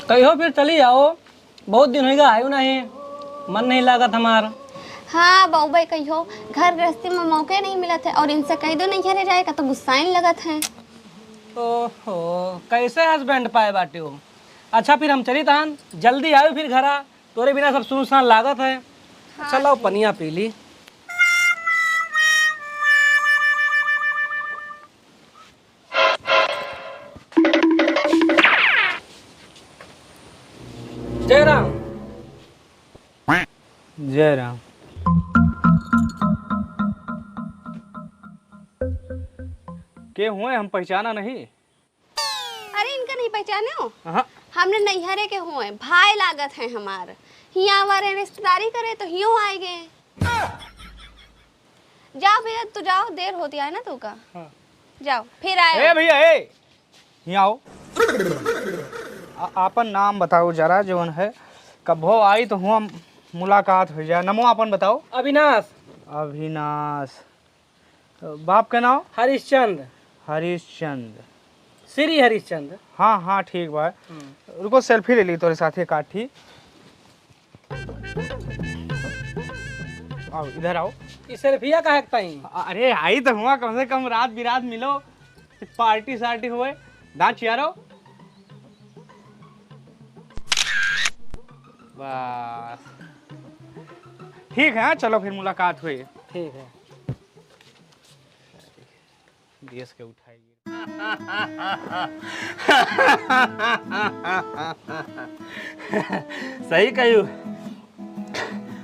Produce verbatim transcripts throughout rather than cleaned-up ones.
कहियो फिर चली आओ, बहुत दिन होइगा आयो नहीं, मन नहीं लागत हमार। हाँ बउबे, कहियो घर गृहस्थी में मौके नहीं मिलत है, और इनसे कह दो नैहरे जाए का तो गुस्साइन लगत है। ओहो, कैसे हस्बैंड पाए बाटे हो? अच्छा फिर हम चली तहन, जल्दी आयो फिर घरा, तोरे बिना सब सुनसान लागत है। हाँ, अच्छा लाओ ठीक। पनिया पी ली। जय राम। जय राम। के हुए, हम पहचाना नहीं। अरे, इनका नहीं पहचाने हो? हाँ। हमरे नैहरे के हुए, भाई लागत है हमार। हियाँ हमारे रिश्तेदारी करे तो हियों आए गए। जाओ भैया, तू जाओ, देर होती है ना तू का। हाँ। जाओ, फिर आए। ए भैया, ए, हियाँ आओ। आ-, आपन नाम बताओ जरा, जवन है, कभो आई तो हुआ मुलाकात हो जाए। नमो, आपन बताओ। अविनाश। अविनाश। बाप के नाम? हरिश्चंद्र। हरिश्चंद्र। श्री हरिश्चंद्र। हाँ, हाँ, ठीक बा। हम्म। रुको, सेल्फी ले ली तोरे साथे एक आठी। आओ, इधर आओ। ई सेल्फिया काहे के ताई? अरे, आई तो हुआ, कम से कम रात बिरात मिलो, पार्टी सार्टी हुए, दाँत चियारो। बस। ठीक है, चलो फिर मुलाकात हुई। ठीक है। देश के उठाएगी। सही कहियो।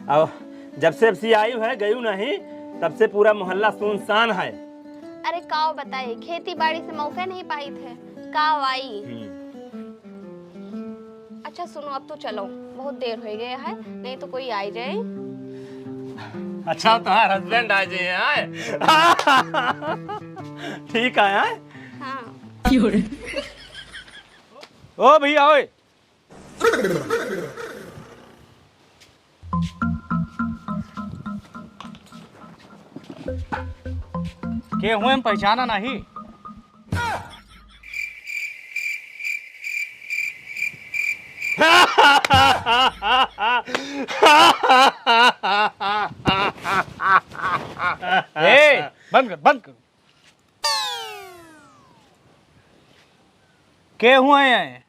अब जब से अब सी आयु है, गयु नहीं, तब से पूरा मोहल्ला सुनसान है। अरे काव बताई, खेती बाड़ी से मौका नहीं पाई थे, काव आई। हम्म। अच्छा सुनो, अब तो चलो, बहुत देर हो गया है, नहीं तो कोई आ ही जाए। अच्छा, तुम्हार हस्बैंड आ जाए, आए। ठीक है, आए। हाँ। ओ भैया, ओए। के हुए, हम पहचाना नहीं। ए, बंद कर, बंद कर। के हुए हैं?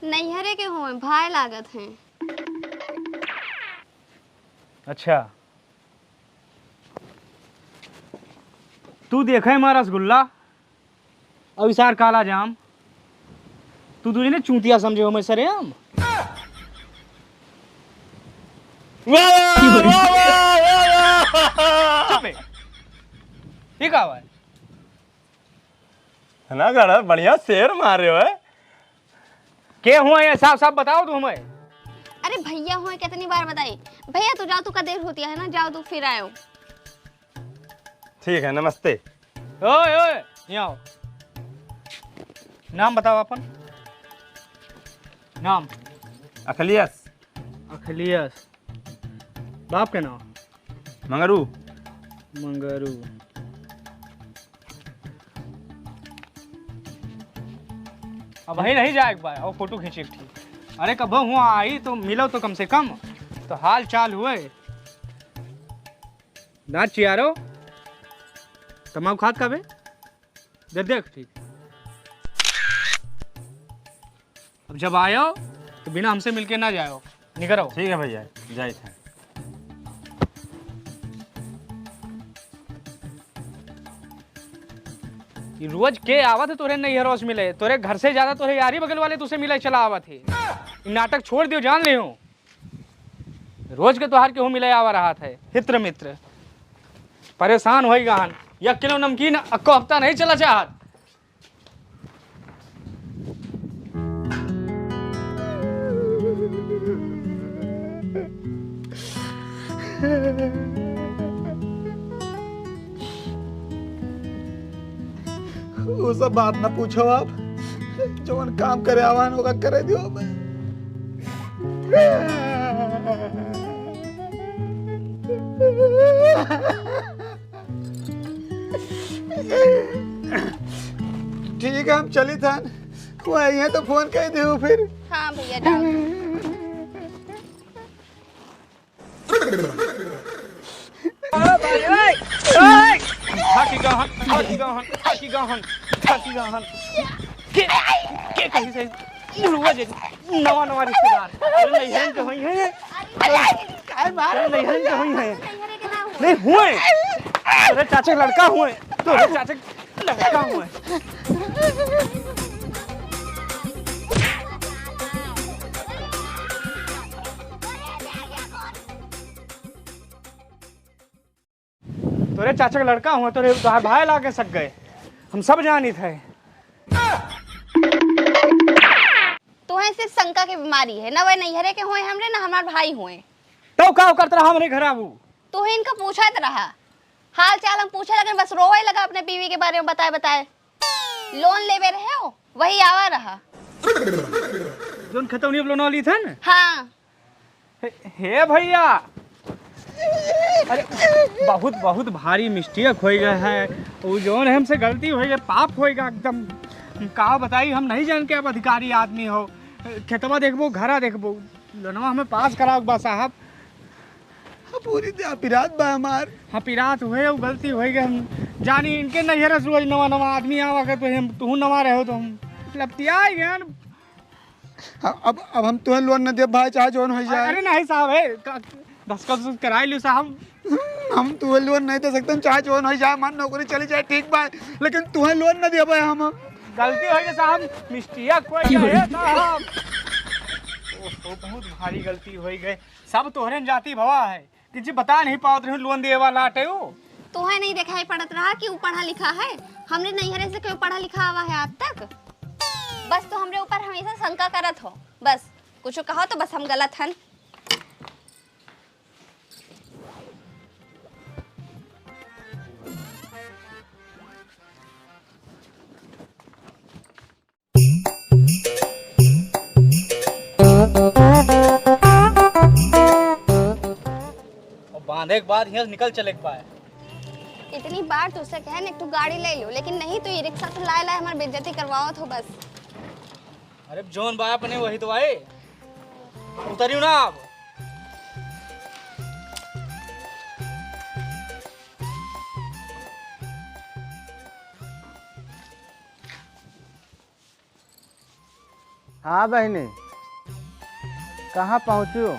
नैहरे के हुए, भाई लागत हैं। अच्छा, तू देखे हमारा रसगुल्ला और इसार काला जाम, तू दूजे ने चूतिया समझे हो मैं सरेआम। वाह, वाह, वाह, वाह, वाह, वाह। चुप है। ठीक है भाई। है ना, गड़ा बढ़िया शेर मारे हो, है? के हुआ ये? साफ साफ बताओ तू हमें। अरे भैया हुए, कितनी बार बताई? भैया तू जाओ, तू का देर होती है ना, जाओ तू फिर आयो। ठीक है, नमस्ते। ओए, ओए, यहाँ आओ। नाम बताओ अपन। नाम? अखिलेश। अखिलेश। बाप के नाम? मंगरू। मंगरू। अब वही नहीं जाए एक बार, और फोटो खींचे एक ठी। अरे कबो हुआ आई तो मिलो तो कम से कम, तो हाल चाल हुए। दाँत चियारो, तमाकू खात का बे? दे देख, ठीक। अब जब आयो, तो बिना हमसे मिलके ना जायो। निकरो। ठीक है भैया, जाइत है। ई रोज के आवत है तोरे नैहरवा से मिले? तोरे घर से ज्यादा तोरे यारी बगल वाले तुसे मिले चला आवत है। ई नाटक छोड़ दियो, जान लियो। रोज के तोहार केहू मिले आवा रहत है, हित्र मित्र। परेशान होई गहन, एक किलो नमकीन अक्को हफ्ता नहीं चला चाहत। वो सब बात ना पूछो आप, जवन काम करे आवान होगा करे दियो। ठीक है, हम चली थन। वो आई है तो फोन कर दे फिर। हाँ भैया, डाल। थाकी गहन, थाकी गहन, थाकी गहन, थाकी गहन। के, के कही से बुढ़वा जे नवा नवा रिश्तेदार। अरे नैहर के होई है। काहे मार? अरे नैहर के होई है। नहीं हुए। अरे चाचा के लड़का हुए। तो अरे चाचा के लड़का हुए। तोरे चाचा के लड़का हुए, तोरे तोहार भाई लागे सक गए, हम सब जानित है। तोहे सिर्फ शंका के बीमारी है, ना वह नैहरे के होए हमरे, ना हमार भाई होए। तो का करत रहा हमरे घर आबू? तोहे इनका पूछत रहा, हाल चाल हम पूछे लगन, बस रोवे लगा अपने बीवी के बारे में बताए बताए। लोन लेवे रहे हो, वही आवा रहा। जोन खतौनी अब लोन ली था ना? हाँ। हे, हे भैया, अरे बहुत, बहुत भारी मिस्टेक होइ गए है। वो जौन है हमसे गलती होइ गए, पाप होइ गए एकदम। का बताई, हम नहीं जान के अब अधिकारी आदमी हो। खेतवा देखबो, घरा देखबो, लोनवा हमें पास कराओ बा साहब। हाँ, पूरी दे-, पिरात बा हमार। हाँ, पिरात हुए, वो गलती होइ गए। हम जानी इनके नैहर से रोज नवा नवा आदमी आवा के, तो हम, तू नवा रहे हो तो हम लपटिया गए। हाँ, अब, अब हम तुहे लोन न देब भाई, चाहे जौन होइ जाए। अरे नहीं साहब, ए, क-, दस्तखत उस्तखत कराई लियो साहब। हम तुहे लोन नहीं दे सकते, चाहे जौन होइ जाए, हमार नौकरी चली जाए, ठीक बा, लेकिन तुहे लोन न देबे हम। गलती होइ गई साहब, मिस्टेक होइ गई है साहब। ओहो, बहुत भारी गलती होइ गई। सब तोहरे न जाती भवा है। कि जी बता नहीं पावत रही, लोन देवे वाला आटे उ। तोहे नहीं दिखाई पड़त रहा कि उ पढ़ा लिखा है? हमरे नैहरे से कोई पढ़ा लिखा आवा है आज तक? बस तो हमरे ऊपर हमेशा शंका करत हो, बस कुछ कहो तो बस हम गलत हन। और बांधे के बाद हियां से निकल चले के पाए। इतनी बार तुझसे कहे एक ठो गाड़ी ले लो, लेकिन नहीं, तो ये रिक्शा से लाए लाए हमारी बेइज्जती करवावत हो बस। अरे जौन बा अपने वही तो आए, उतरियो ना आप। हाँ बहिनी, कहाँ पहुँचू?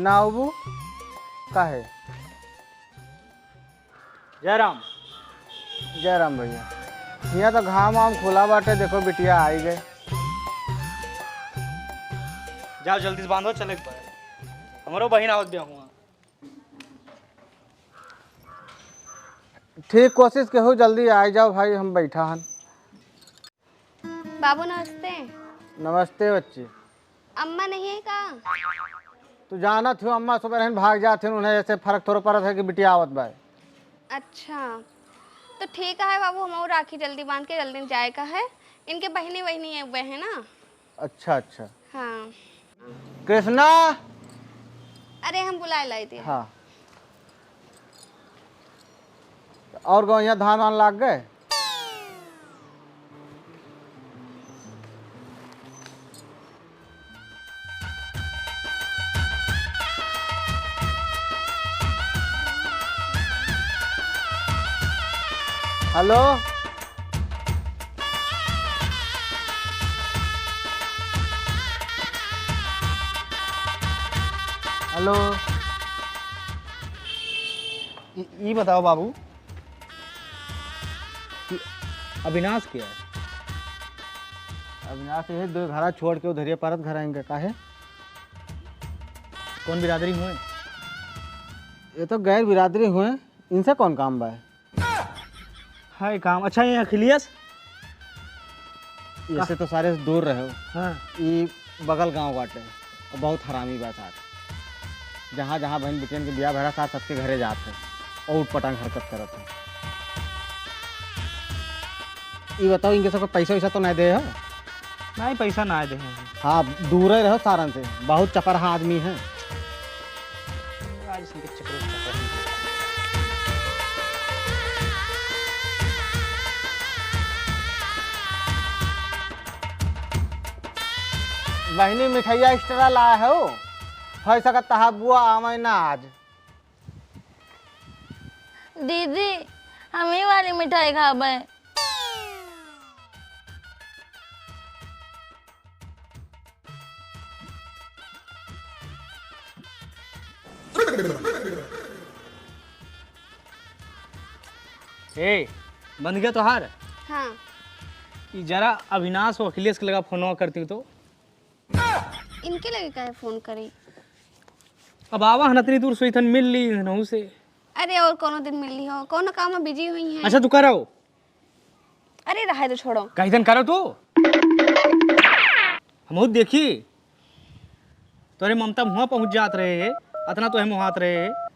ना अबू? काहे? जय राम। जय राम भैया। हियाँ तो घाम वाम खुला बाटे, देखो बिटिया आई गए। जाओ जल्दी से बांधो, चले के बा। हमरो बहिन आवत बिया हुआ। ठीक कोशिश केहू जल्दी आ जाओ भाई, हम बैठा हन। बाबू नमस्ते। नमस्ते बच्ची। अम्मा नहीं है का? तू जानत हो अम्मा सुबह रहन भाग जात हन, उन्हें ऐसे फर्क थोड़ा पड़त है कि बिटिया आवत बा। अच्छा, तो ठीक है बाबू, हम और राखी जल्दी बांध के जल्दी जाए का है। इनके बहिनी वहिनी है, वह है ना? अच्छा अच्छा। हाँ। कृष्णा। अरे हम बुलाए लाई थी। हाँ। और गौइया धान वान लाग गए? हेलो। हेलो। ई, ई बताओ बाबू कि अविनाश के है? अविनाश ये दो घरा छोड़ के उधरिया परत घर आएंगे, काहे? कौन बिरादरी हुए? ये तो गैर बिरादरी हुए, इनसे कौन काम बा? है काम। अच्छा, ये अखिलेश? इससे तो सारे से दूर रहो। हाँ। ई बगल गांव बाटे, और बहुत हरामी बा साथ। जहाँ जहाँ बहन बिटियन के बियाह भरा साथ सबके घरे जात है और उटपटांग हरकत करत है। ई बताओ, इनके सबको पैसा वैसा तो नहीं दे हो? नहीं, पैसा ना दे हैं। हाँ, दूरे रहो सारन से, बहुत चपरहा आदमी है। आज इनके चक्कर में फंसा हूँ। बहिनी, मिठाइया extra लाए हो, हो सकत तहार बुआ आवे ना आज। दीदी, हम ही वाली मिठाई खाबे। ए, बंद गया तोहार? हाँ। ई जरा अविनाश और अखिलेश के लगा फोनवा करती तो। इनके लगे काहे फोन करी? अब आवा हन, अतनी दूर से इथन मिल ली हन से। अरे, और कोनो दिन मिल ली हो, कोनो काम में busy हुई हैं। अच्छा, तू करो। अरे, रहे तो छोड़ो। कहीं दिन करो तू। हम देखी, तोरे ममता मुँह पहुँच जात रहे, अतना तो हम मुहात रहे।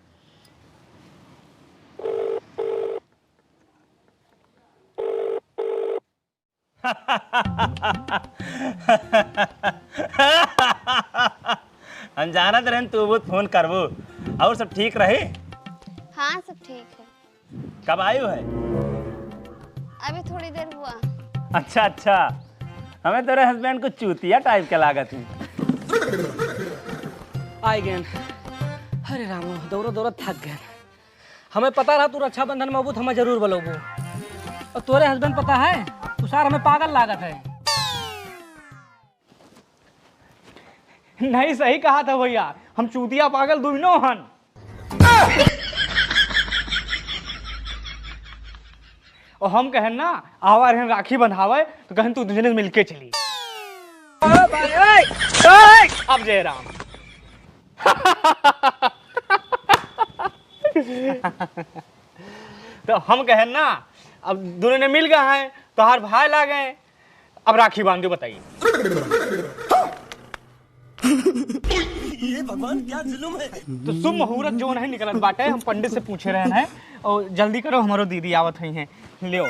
हम जानत रहन तू बहुत फोन करबो। और सब ठीक रही? हाँ, सब ठीक है। कब आयु है? अभी थोड़ी देर हुआ। अच्छा, अच्छा, हमें तेरे husband को चूतिया type के लागत है। आइ गए। अरे राम, दौड़ो दौड़ो थक गए। हमें पता रहा तू रक्षाबंधन में अबू तो हमें जरूर बुलाबू। और तोरे husband पता है, तू सार हमें पागल लागत है। नहीं, सही कहा था भैया, हम चूतिया पागल दुइनो हन। और हम कहन ना, आवा रहन राखी बंधावे, तो कहन तू दुजने मिलके चली। अब जय राम। तो हम कहेन ना, अब दुनो ने मिल गए हैं, तोहार भाई लागे, अब राखी बांध दो, बताइए। ये भगवान, क्या जुल्म है। तो शुभ मुहूर्त जो नहीं निकलत बाटे, हम पंडित से पूछे रहन हैं, और जल्दी करो, हमारो दीदी आवत हुई हैं। लियो।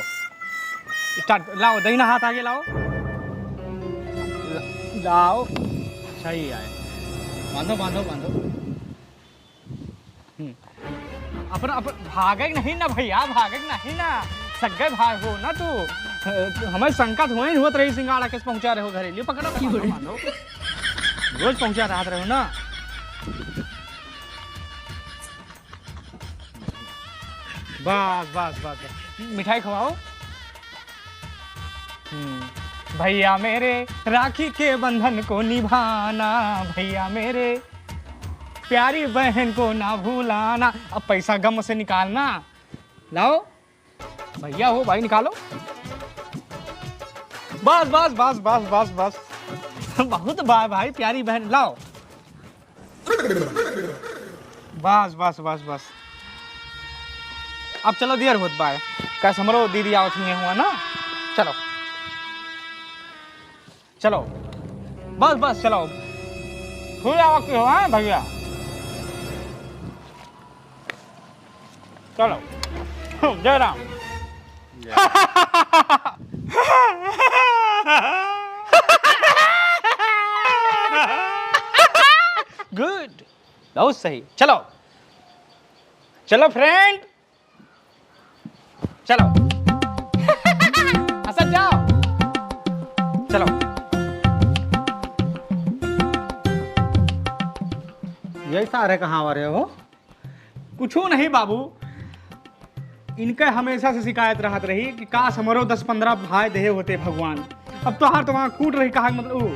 Start, लाओ, दहिना हाथ आगे लाओ। ला-, लाओ। सही आए। बांधो, बांधो, बांधो। हम्म। अपन, अपन, भागे के नहीं ना भैया, भागे के नहीं ना। सग्गे भाई हो ना तू। अ, हमें संकट हुए, हुआ तो रही सिंगाड़ा केस पहुंचा रहे हो घरे। लियो, पकड़ो, बांधो, बांधो। रोज पहुंचा रहा रहे हो ना। बस, बस, बस, बस। मिठाई खवाओ। हम्म। भैया मेरे, राखी के बंधन को निभाना, भैया मेरे, प्यारी बहन को ना भुलाना। अब पैसा गम से निकालना। लाओ। भैया हो भाई, निकालो। बस, बस, बस। बहुत बा भाई, प्यारी बहन, लाओ। बस, बस, बस, बस। अब चलो, देर होत बाय। कस हमरो दीदी आवत हुए हुआ ना। चलो। चलो। बस, बस, चलो। हो जाओ कि हो, हाँ, भैया। चलो। जय राम। Good, बहुत सही। चलो, चलो friend, चलो। हंसत जाओ। चलो। यही सारे कहाँ आ रहे हो? कुछो नहीं बाबू, इनके हमेशा से शिकायत रहत रही कि काश हमरो दस पन्द्रह भाई देहे होते भगवान। अब तोहार तो वहाँ कूट रही, कहा के मतलब, ऊ,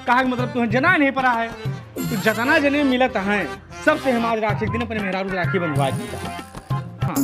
कहा के मतलब तुम्हें जना नहीं पड़ा है, तो जतना जने मिलत हैं, सबसे हम आज राखी के दिन अपने मेहरारू के राखी बंधवा दी। हाँ।